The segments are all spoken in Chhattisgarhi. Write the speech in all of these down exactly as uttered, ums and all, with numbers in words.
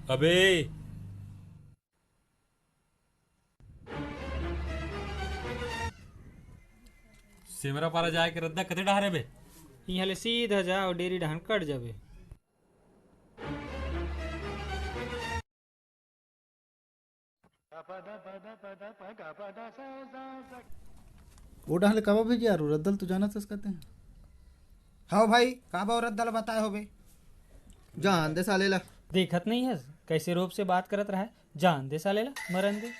अबे, सेमरा पारा जाए के रद्दा कते डहर हे बे? इहाँ ले सीधा जा अउ डेरी डहन कट जाबे। वो डहन ले काबा भेजे यार, वो रद्दा ल तो जानत हस कते। हव भाई, काबा वो रद्दा ल बताए होबे। जान दे साले ला। देखत नहीं हस, कैसे रूप से बात करत रहा है। जान दे साले ला, मरन दे।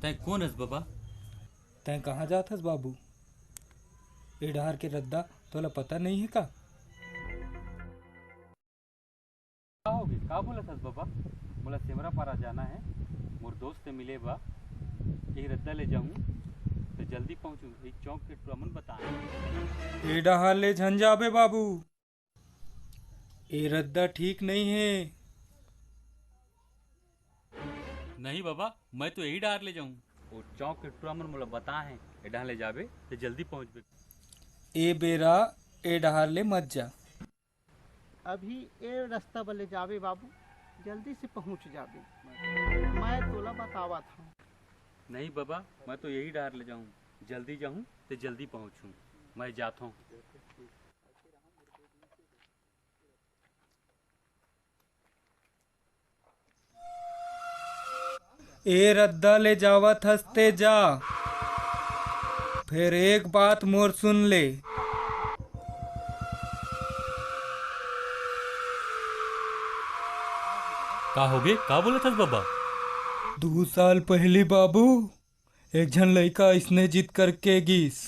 तैं कोन हस बबा? तैं कहाँ जात हस बाबू? ए डहार के रद्दा तोला पता नहीं है का? का होगे? का बोलत हस बबा? मोला सेमरा पारा जाना है, मोर दोस्त से मिले बा। ए रद्दा ले जाऊं तो जल्दी पहुंचूं। ए चौक के टुरा मन बताए। ए डहार ले झन जाबे बाबू। ए रद्दा ठीक नहीं है। नहीं बाबा, मैं तो यही डहार ले जाऊं। वो चौक के टुरा मन मोला बताए हैं, ए डहार ले जाबे तो जल्दी पहुंचबे। ए बेरा ए डहार ले मत जा। अभी ए रस्ता बर ले जाबे बाबू, जल्दी से पहुंच जाबे। मैं तोला बतावत हूँ। नहीं बाबा, मैं तो यही डहार ले जाऊं, जल्दी जाऊं तो जल्दी पहुंचूं। मैं जात हूँ। ए रद्दा ले जावत हस ते जा, फेर एक बात मोर सुन ले। का होगे? का बोलत हस बबा? दू साल पहिली बाबू, एक झन लइका अइसने जिद करके गिस,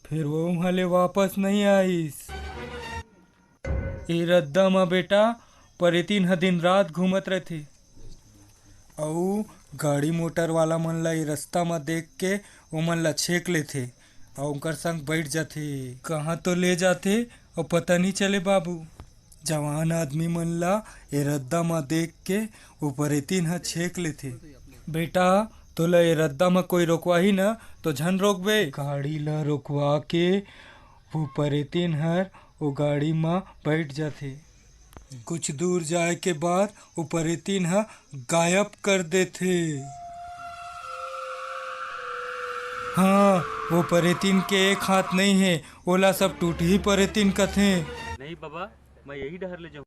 फेर वो उहाँ ले वापस नहीं आइस। ए रद्दा म बेटा परेतिन ह दिन रात घूमत रहिथे, अऊ गाड़ी मोटर वाला मन ला ए रस्ता म देख के ओमन ला छेक लेथे, अऊ ओकर संग बइठ जाथे। कहाँ तो ले जाथे, अऊ पता नइ चले बाबू। जवान आदमी मन ला ए रद्दा म देख के ओ परेतिन ह छेक लेथे। बेटा, तोला ए रद्दा म कोई रोकवाही न, तो झन रोकबे। गाड़ी ला रोकवा के वो परेतिन हर ओ गाड़ी म बइठ जाथे। कुछ दूर जाए के बाद वो परेतिन ह गायब कर देथे। हाँ, वो परेतिन के एक हाथ नइ हे, ओला सब टूटही परेतिन कथे। नहीं बबा, मैं यही डहर ले जाऊं।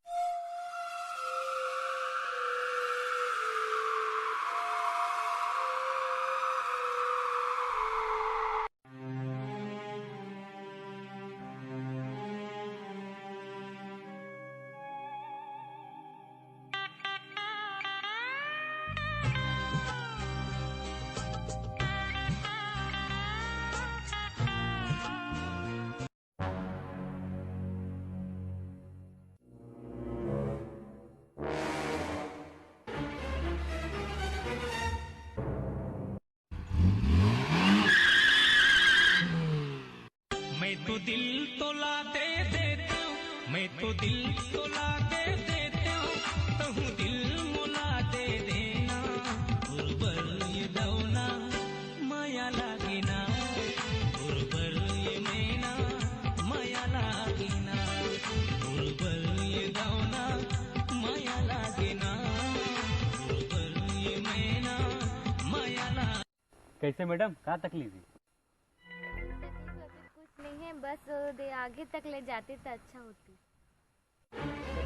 मैं तो दिल तोला दे देतेंव, मैं तो दिल तोला दे देतेंव, तहूँ दिल मोला दे देना। गुरबर ये दौना मया लागे ना, गुरबर ये मैना मया लागे ना, गुरबर कैसे मैडम, का तकलीफ है? तकलीफ अभी कुछ नहीं है, बस दे आगे तक ले जाते तो अच्छा होती।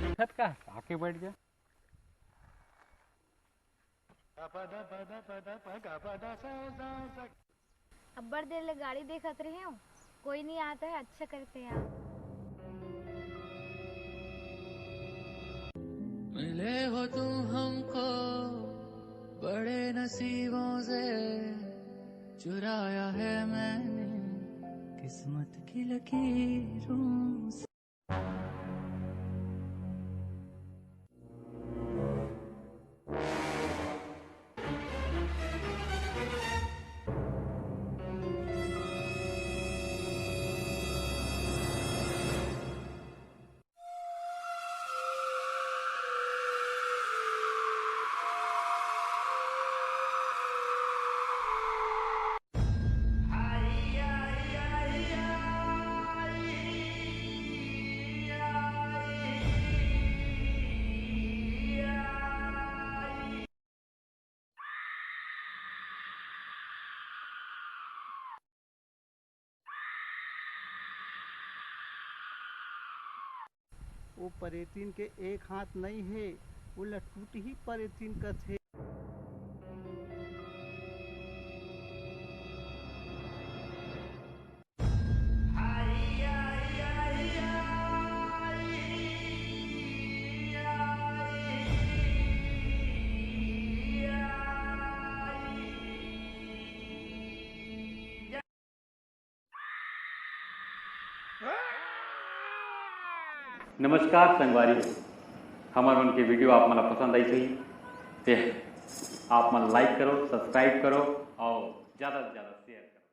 दिक्कत का? आके बैठ जा। अब्बड़ देर ले गाड़ी देखत रहे हो, कोई नहीं आता है, अच्छा करते हैं आप। मिले हो तुम हमको बड़े नसीबों से, चुराया है मैंने किस्मत की लकीरों से। वो परेतिन के एक हाथ नहीं है, वो लटकुटी ही परेतिन कथे। नमस्कार संगवारी हो, हमर मन के वीडियो आप मन ला पसंद आइस होही ते आप मन लाइक करो, सब्सक्राइब करो और ज्यादा से ज्यादा शेयर करो।